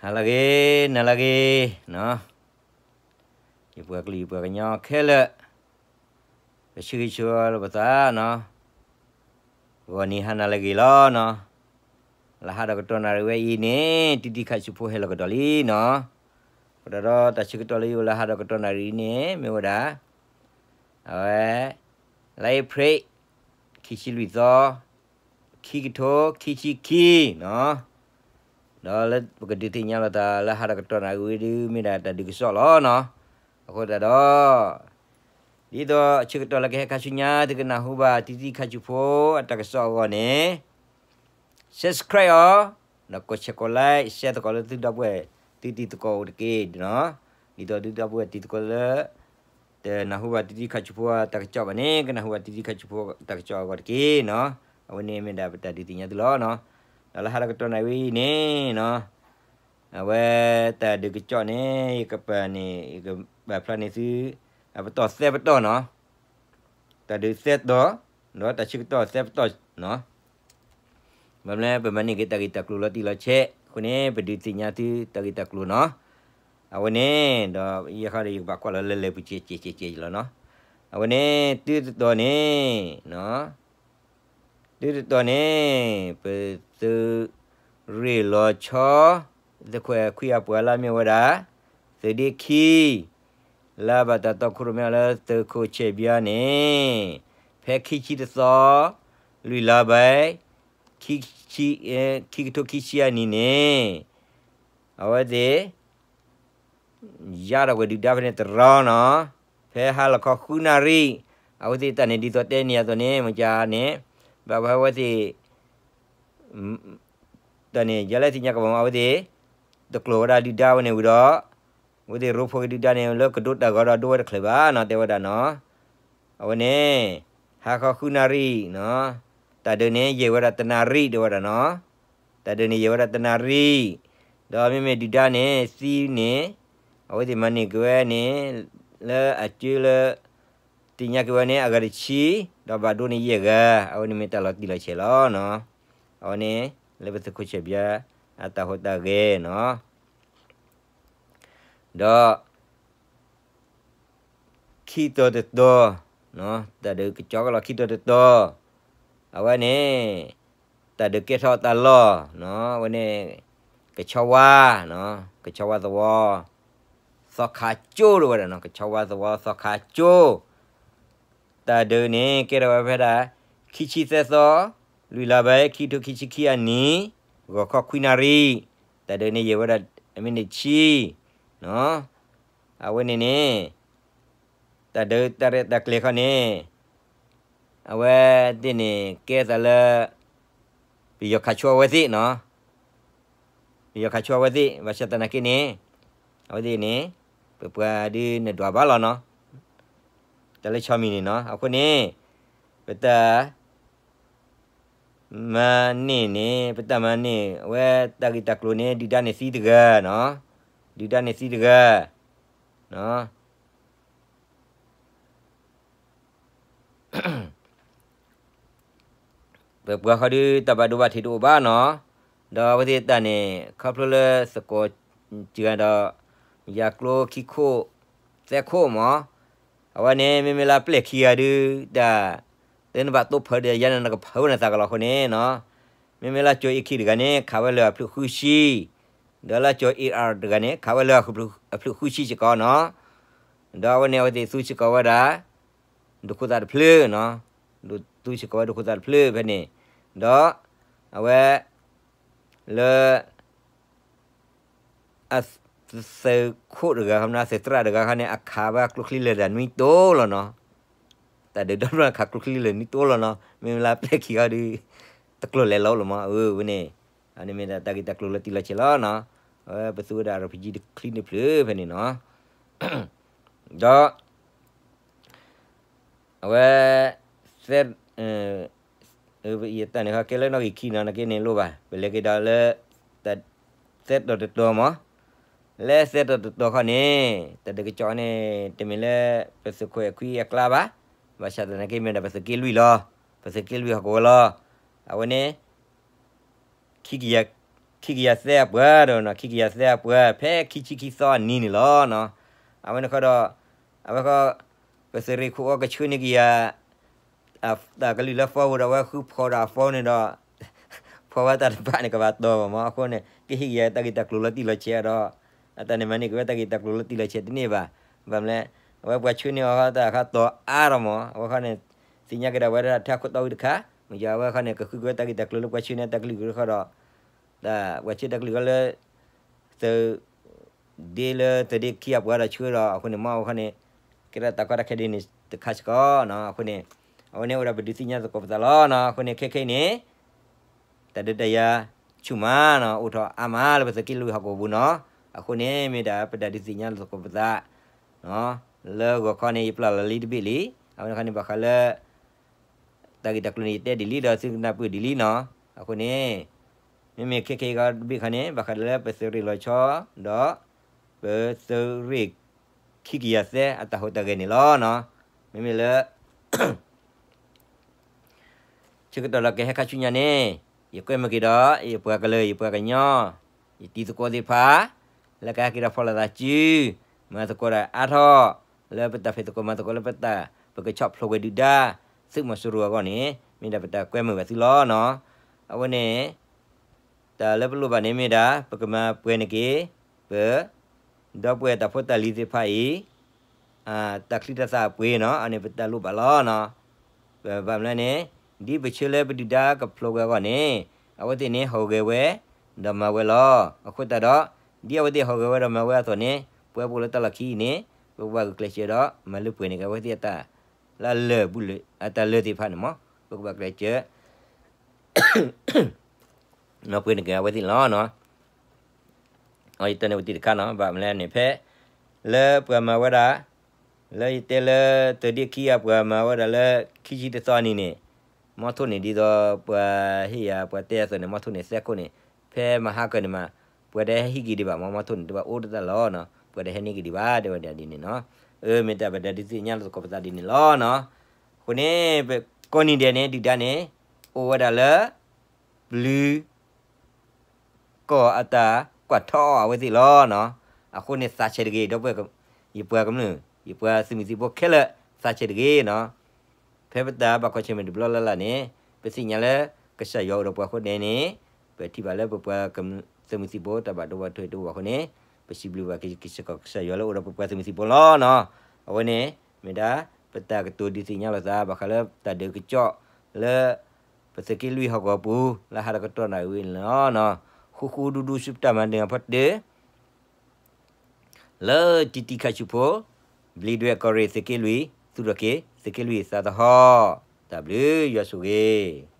နၤလၢအဂ့ၤ, နၤလၢအဂ့ၤ, ယပှၤကလုာ်ယပှၤကညီခဲလၢာ်, ပဆၢဂ့ၤဆၢဝါလၢပသးနီၤ, ဂီၤနံၤဟါနၤလၢအဂ့ၤလီၤနီၤ, လၢဟါဒီးကတီၢ်နၣ်ရံၣ်ဝဲအံၤန့ၣ် တံတံခါဆူးဖိဟဲလီၤကဒီးလံနီၤ, အဃိဒီးတၢ်ဆၢကတီၢ်လၢယအိၣ်လၢဟါဒီးကတီၢ်နၣ်ရံၣ်အံၤန့ၣ် မ့ၢ်ဝဲဒၣ် အဝဲ လါအ့ဖြ့ၣ် ခံဆံလွံၢ်သီ, ခံကထိခံဆံခံနီၤ, ဒီးလၢပကဒုးသ့ၣ်ညါလိာ်သးလၢဟါဒီးကတီၢ်နၣ်ရံၣ်ဝဲဒုး မ့ၢ်ဒၣ်တၢ်ဒုးကစီၣ်လီၤနီၤ, အဃိသတးဒီး ဒ်သိးအဆၢကတီၢ်လၢကဟဲခါဆူညါ သုကနၢ်ဟူဘၣ်တံတံခါဆူးဖိအတၢ်ကစီၣ်အဂီၢ်န့ၣ် subscribe အီၤ, ဒီးကိး share ကိး like ရှဲသကိးလၢသုဒီပုၢ်ဝဲၢ် သုတံၤသကိးအိၣ်တက့ၢ်နီၤ, ဒ်သိးသုဒီပုၢ်ဝဲၢ်တံၤသကိးလၢ တနၢ်ဟူဘၣ်တံတံခါဆူးဖိအတၢ်ကစီၣ်ဘၣ်န့ၣ် ကနၢ်ဟူဘၣ်တံတံခါဆူးဖိတၢ်ကစီၣ်အဂီၢ်တက့ၢ်နီၤ, အဝဲန့ၣ်မ့ၢ်ဒၣ်ပတၢ်ဒုးသ့ၣ်ညါသုလီၤနီၤ, ဒီးလၢဟါဒီးကတီၢ်နၣ်ရံၣ်ဝဲအံၤန့ၣ်နီၤ, အဝဲတၢ်ဒုးကစီၣ်န့ၣ် ယကပာ်န့ၣ် ယကပာ်ဖျါန့ၢ်သု အပတီၢ်သၢပတီၢ်နီၤ, တၢ်ဒုးသၢတီၢ်, ဒီးတၢ်ဆၢကတီၢ်သၢပတီၢ်နီၤ, ဘၣ်မနုၤလဲၣ် ပမၤန့ၢ်က့ၤတၢ်ဂ့ၢ်တၢ်ကျိၤလီၤတံၢ်လီၤဆဲးအဃိန့ၣ် ပဒုးသ့ၣ်ညါသုတၢ်ဂ့ၢ်တၢ်ကျိၤနီၤ, အဝဲန့ၣ် ဒီးယဲဃီဒီး ယကဘၣ်ကွၢ်လီၤလၢလဲၤပူၤကဲးကဲးကဲးကဲးလီၤနီၤ, အဝဲန့ၣ် တုၤတတီၤန့ၣ် တုၤတတီၤန့ၣ် ပသုးရ့ၣ်လီၤဆီ သုးခွဲးခွံအပှၤလၢအမ့ၢ်ဝဲဒၣ် သုးဒ့ခံ လၢအဘၣ်တၢ်တီခိၣ်ရိၣ်မဲအီၤလၢသုးခိၣ်ဆဲးဘျါန့ၣ် ဖဲခံဆံတသီ လွံၢ်လါဘဲ ခံကထိခံဆံအနံၣ်န့ၣ် အဝဲသ့ၣ် ယါထီၣ်ကွံာ်ဒုၣ်ဒါဖဲန့ၣ်တရီနီၤ, ဖဲဟါလီၤခီဃုနၣ်ရံၣ်, အဝဲသ့ၣ်တၢ်န့ၣ်ဒ်သိးတဲန့ၢ်အသိးန့ၣ် မ့ၢ်ကန့ၣ် ဘၣ်ဝဲအဝဲသ့ၣ် တၢ်န့ၣ် ယလဲၤသ့ၣ်ညါကဘၣ်မး အဝဲသ့ၣ် တကျိၤဝဲဒၣ်ဒုၣ်ဒါဝဲန့ၣ်ဝံၤဒီး အဝဲသ့ၣ်ရိဖှိၣ်က့ၤဒုၣ်ဒါန့ၣ် လၢကဒိတၢ်ဂီၤဒီးဒိဝဲတချုးဘၣ်နီၤ တဲဝဲဒၣ်နီၤ, အဝဲန့ၣ် ဟါခီဃုနၣ်ရံၣ်နီၤ, တၢ်ဒုးန့ၣ် ယံာ်ဝဲဒၣ်တနၣ်ရံၣ်တဲဝဲဒၣ်နီၤ, တၢ်ဒုးန့ၣ် ယံာ်ဝဲဒၣ်တနၣ်ရံၣ်, ဒီးမ့မ့ၢ်ဒုၣ်ဒါန့ၣ် သံန့ၣ် အဝဲသ့ၣ်မၤန့ၢ်က့ၤဝဲန့ၣ် လၢအစၢလၢ သ့ၣ်ညါက့ၤဝဲန့ၣ် အဂၤတဆံ, ဒီးဘၣ်ဒိန့ၢ်ယဲၢ်ဂၤ, အဝဲန့ၣ်မ့ၢ်တၢ်လီၤတံၢ်လီၤဆဲးလီၤနီၤ, အဝဲန့ၣ် လၢပသုးခိၣ်ဆဲးဘျါ အတၢ်ဟူးတၢ်ဂဲၤနီၤ ဒီး ခံတီၤတတီၤ, တၢ်ဒုးကစီၣ်ကလီၤခံတီၤတတီၤ, အဝဲန့ၣ် တၢ်ဒုးကဲထီၣ်တၢ်လီၢ်, အဝဲန့ၣ် ကဆီဝါ, ကဆီဝါသဝီ သီခါကၠိတဝဲဒၣ်နီၤ, ကဆီဝါသဝီသီခါကၠိ တၢ်ဒုးန့ၣ် ကဲထီၣ်ဝဲဖဲဒၣ် ခံဆံသၢသီ, လွံၢ်လါဘဲ ခံကထိခံဆံခံအနံၣ်, ဂီၤခီခွံနၣ်ရံၣ်, တၢ်ဒုးန့ၣ် ယံာ်ဝဲဒၣ် အမံးနံးတဆံ, အဝဲန့ၣ်န့ၣ် တၢ်ဒုးတၢ်ရဲၣ်တၢ်ကျဲၤခီန့ၣ် အဝဲသ့ၣ်န့ၣ် ကဲသးလၢ ပယီၤခးဆိအဝဲသ့ၣ်နီၤ, ပယီၤခးဆိအဝဲသ့ၣ် ဘၣ်ဆၣ်သနာ်က့န့ၣ် အဝဲသ့ၣ်န့ၣ် ပပှၤဒုးနဒွးဘၣ်လီၤနီၤ, တၢ်လၢဆီမံၤန့ၣ်နီၤ, အဃိန့ၣ် ပတၢ် မၤန့ၢ်န့ၣ် ပတၢ်မၤန့ၢ် အဝဲတၢ်ဂ့ၢ်တၢ်ကျိၤန့ၣ် ဒုၣ်ဒါန့ၣ်သံတဂၤနီၤ, ဒုၣ်ဒါန့ၣ်သံတဂၤ ပပှၤဃီဒုးတၢ်ဘၣ်ဒိဘၣ်ထံးတအိၣ်ဘၣ်နီၤ, ဒီးအဝဲသ့ၣ်တၢ်န့ၣ် ခီဖျိလၢသကိးစှၤဒီး ယၤကျိခံခိၣ်သၢခိၣ်မး, အဝဲန့ၣ် မ့မ့ၢ်လၢပျဲၢ်ခံဂၤဒုး တၢ် သုနဘၣ်တိဖၢဒီးယၤန့ၣ် နကဖၢဝဲနသးကလီၤအဃိန့ၣ်နီၤ, မ့မ့ၢ်လၢကၠီၤအ့ခံတဂၤန့ၣ် ခးဝဲလၢအဖျၢၣ်ဃုဆံ, ဒီးလၢကၠီၤအ့အါတဂၤန့ၣ် ခးဝဲလၢအဖျၢၣ်ဃုဆံစ့ၢ်ကီးနီၤ, ဒီးအဝဲန့ၣ်အဝဲသ့ၣ်သူစ့ၢ်ကီးဝဲဒၣ် ဒိၣ်ခိၣ်သၣ်တဖျၢၣ်နီၤ, ဒိၣ်သူစ့ၢ်ကီးဝဲဒိၣ်ခိၣ်သၣ်တဖျၢၣ်ဖဲန့ၣ်, ဒီး အဝဲ အသုးခိၣ်တဂၤခီန့ၣ် အသုးသရၣ်တဂၤခီန့ၣ် အခးဝဲကျိချံလဲၤတၢ်နွံတိၢ်လီၤနီၤ, တၢ်ဒုးဒီဖျၢၣ်အခးကျိချံလဲၤနွံတိၢ်လီၤနီၤ, မ့မ့ၢ်လၢပျဲၢ်ခံဂၤဒုး တကျိၤလဲၤလီၤလီၤမး, အဝဲန့ၣ် အန့ၣ်မ့ၢ်ဒၣ်တၢ်ဂ့ၢ်တၢ်ကျိၤလၢတံၢ်လီၤဆဲးလီၤနီၤ, အဝဲပသူဝဲဒၣ် RPG တချံန့ၣ်ဖျၢၣ်ဖဲန့ၣ်နီၤ, ဒီး အဝဲ သဲ ယတၢ်န့ၣ်ခီကဲလၢနီၣ်ဂံၢ်ခံနီၤ နက့န့ၣ်လိၣ်ဘၣ် ပလဲၤက့ၤဒီးလၢ သၢတီၤတတီၤမး, လၢသၢတီၤတတီၤခီန့ၣ် တၢ်ဒုးကစီၣ်န့ၣ် တမ့ၢ်လၢ ပသုးခွဲးခွံအကျါဘၣ်, ဘၣ်ဆၣ်သနာ်က့မ့ၢ်ဒၣ်ပသုးက့လွံၢ်လီၤ, ပသုးက့လွံၢ်ဟီၣ်ကဝီၤလီၤ, အဝဲန့ၣ် ခံကယၤ ခံ ခံကယၤသၢအပှၤဒီးနီၤ ခံကယၤသၢအပှၤ ဖဲခံဆံခံသီအနံၤန့ၣ်လီၤနီၤ. အဝဲန့ၣ်ဃီဒီး အဝဲဃီ ပသုးရ့ၣ်ခိၣ်အီၤကဆှၢန့ၢ်ကယၤ တၢ်ကလုၢ်လၢ phone ဒီး အဝဲဃုဖီၣ်ဒီးအ phone န့ၣ်ဒီး ဖီၣ်ဝဲတၢ်တဖၣ်န့ၣ် ကဘၣ်တီၢ်ဘၣ်မး အဃိန့ၣ် ကဟ့ၣ်ကယၤတၢ်ဂ့ၢ်တၢ်ကျိၤလီၤတံၢ်လီၤဆဲးဒီး အတၢ်န့ၣ်မၤန့ၢ်က့ၤဝဲတၢ်ဂ့ၢ်တၢ်ကျိၤလီၤတံၢ်လီၤဆဲးတန့ၢ်ဘၣ်. ဘၣ်မနုၤလဲၣ် အဝဲပှၤဆှၢန့ၢ်အီၤတၢ်အခါတီၢ်အါထီၣ်မး အဝဲဃီန့ၣ် သ့ၣ်ညါက့ၤဒၣ်ဝဲဒၣ်ထဲခိၣ်တီဝံၤတခါ မ့ၢ်ယၤအဝဲဃီန့ၣ် ကဃုက့ၤဝဲတၢ်ဂ့ၢ်တၢ်ကျိၤလၢပှၤဆှၢန့ၢ်တၢ်ကလုၢ်က့ၤဃီဒီး တၢ်ပှၤဆှၢတၢ်ကလုၢ်က့ၤလၢ သုး ဒ့လၢသုးဒ့ခံအပှၤဒီးဆှၢဒီး အဃိန့ၣ် မ့ၢ်အဝဲဃီန့ၣ် ကဲထီၣ်တၢ်ကီတၢ်ခဲဒ်န့ၣ်တခါစ့ၢ်ကီးနီၤ. အဃိန့ၣ် အဝဲန့ၣ်အိၣ်ဒီးပဒုးသ့ၣ်ညါသကိးပသးလီၤနီၤ. အဃိန့ၣ် ခဲခဲအံၤန့ၣ် တၢ်ဒုးတၢ်ယၤဆူၣ်မးနီၤ အိၣ်ထီၣ်အါမးလၢပသုးက့လွံၢ်ဟီၣ်ကဝီၤပူၤနီၤ. အဃိန့ၣ် မ့ၢ်ဒၣ်ပတၢ်ဒုးသ့ၣ်ညါသကိးပသး လၢဂီၤခီန့ၣ် ယပျၢ်လီၤလံတဘ့ၣ်လံ. အဝဲန့ၣ်ခီန့ၣ် ဘၣ်ဃးလၢ တၢ်ဂ့ၢ်တၢ်ကျိၤန့ၣ် ယတဲဒ်လံဒီးသုကနၢ်ပၢၢ်ဒ်လံနီၤ. အဃိန့ၣ် မ့မ့ၢ်ခဲခဲအံၤတဘ့ၣ်ခီန့ၣ် ဘၣ်ဃးဒီးလၢပသုးရ့ၣ်လီၤဆီ ဒီး ပသုးရ့ၣ်ခံကယၤသၢအတၢ်ဟူးတၢ်ဂဲၤန့ၣ်လီၤနီၤ. မ့မ့ၢ်လၢ ဆၢကတီၢ်လၢကဟဲခါဆူညါန့ၣ် ယကွဲမုာ်က့ၤဒီး ယပှၤကလုာ် ယပှၤကညီ ယတံၤသကိးသ့ၣ်တဖၣ် လၢကဟဲက့ၤဒီးဖီၣ်လိာ်သးစု မၤသကိးဒီးအါထီၣ် လၢပတၢ်ဖံးသကိးမၤသကိးလၢပတၢ် ပကဆီၣ်ဖျိးကွံာ်ဒုၣ်ဒါ သုးမီၤစိရိၤအဂီၢ်န့ၣ် မ့ၢ်ဒၣ်ပတၢ်ကွဲမုာ်ဘၣ်သုလီၤနီၤ. အဝဲန့ၣ် တၢ်လၢပလိၣ်ဘၣ်န့ၣ်မ့ၢ်ဒၣ် ပကမၤပှဲၤန့ၢ်က့ၤ ပ ဒီပုၢ်ဝဲၢ်တၢ်ဖိတၢ်လံၤသ့ၣ်တဖၣ်အံၤ တၢ်ချံတၢ်သၣ်အပှ့ၤနီၤ အန့ၣ်ပတၢ်လိၣ်ဘၣ်လီၤနီၤ. ဘၣ်မနုၤလဲၣ်န့ၣ် ဒ်ပဆၢလၢပဒုၣ်ဒါကဖျိးဝဲအဂီၢ်န့ၣ် အဝဲသ့ၣ်န့ၣ်ဟီၣ်ဂဲၤဝဲ ဒီးမၤဝဲလီၤ. အဃိသတးဒီး ဒ်အဝဲသ့ၣ်ဟီၣ်ဂဲၤဝဲဒီးမၤဝဲအသိးန့ၣ် ပဝဲပအိၣ်လၢတၢ်လီၢ်ခံအံၤန့ၣ် ပကဘၣ်ဂုာ်ကျဲးစၢးဒီး မၤလၢပှဲၤန့ၢ်က့ၤအဝဲသ့ၣ်အတၢ် လၢအလၢာ်ဘူးလၢာ် အတၢ်လၢာ်သ့ၣ်တဖၣ်န့ၣ်မး ပကဘၣ်ကျဲးစၢး ပှဲၤန့ၢ်က့ၤအဝဲသ့ၣ်န့ၣ်လီၤနီၤ. အယတဲန့ၣ်ဝဲသ့ၣ်တခါနီၤ ဘၣ်မနုၤလဲၣ်န့ၣ် ဖဲ လၢပှၤမၤဝဲဒၣ် လၢယတဲလၢ သုးဒ့ခံအပှၤမၤဝဲဒၣ်လၢ ခံဆံတသီအနံၤန့ၣ် မီထိၣ်န့ၣ်ဒ်သိးပှၤဟ့ၣ်ယၤ ပှၤတဲအသိးန့ၣ် မီထိၣ်န့ၣ်သၢခိၣ်န့ၣ် ဖဲမဟါကၢန့ၣ်မး ပှၤတဟဲဟံးက့ၤဒံးဘၣ်မး မီထိၣ်န့ၣ်တဘၣ်အိၣ်တသ့လီၤနီၤ ပှၤတဟဲန့ၢ်က့ၤဒံးဘၣ် တဲဝဲဒၣ်ဒ်န့ၣ်နီၤ. အၢ မ့ၢ်တၢ်ပတၢ်ဒုးသ့ၣ်ညါလီၤသကိးပသးဒ်န့ၣ်လီၤနီၤ. အဃိန့ၣ် ပကိးနံၤဒဲးန့ၣ် ဒုၣ်ဒါန့ၣ် အိၣ်ဝဲဒၣ်လၢ ပျုၤ ကီၢ်အတၢ်ကွၢ်ထီၣ်အီၤအဝဲသ့ၣ်လီၤနီၤ. အဃိန့ၣ်သးဆဲးတဂ့ၤ ဒီပုၢ်ဝဲၢ် ယပှၤကမျၢၢ် ယပှၤသုးမုၢ်သံၣ်ဘိခဲလၢာ် သးဆဲးတဂ့ၤနီၤ. ဖဲပတၢ်ဘၣ်ကွၢ်ဆၢၣ်မဲာ်တဘျီလၢ်လၢ်န့ၣ် ပသ့ၣ်ညါလၢ ကစၢ်ယွၤအိၣ်ဒီးပှၤအဃိန့ၣ်န့ၣ် ပထံၣ်ဘၣ်လၢပပှၤသုးမုၢ်သံၣ်ဘိတၢ်ဘၣ်ဒိဘၣ်ထံးတအိၣ်ဘၣ်အဃိန့ၣ် ပစံးဘျုးဘၣ်က့ၤစ့ၢ်ကီးကစၢ်ယွၤလၢအိၣ်ဒီးပပှၤသုးမုၢ်သံၣ်ဘိလီၤနီၤ. အဝဲန့ၣ် မ့ၢ်ဒၣ် ပတၢ်ကတိၤဒုးသ့ၣ်ညါလိာ်သး ဘၣ်ဃးလၢတၢ်ဒုးကစီၣ်လၢ ပသုးက့လွံၢ်ဟီၣ်ကဝီၤပူၤ လၢဟါတကတီၢ်နၣ်ရံၣ်ဝံၤန့ၣ်လီၤ. ဃူဃူဒူဒူဆူပတၢ်မၤနၢၤအဖီတၢၢ် လၢတံၤတံၤခါဆူဖိ ဘျံးဒွဲၣ်ကီၢ်ရ့ၣ်သုးက့လွံၢ် သူၣ်ထီၣ်က့ၤ သုးက့လွံၢ်သးသဟီၣ် တၢ်ဘျုးယွၤဆိၣ်ဂ့ၤ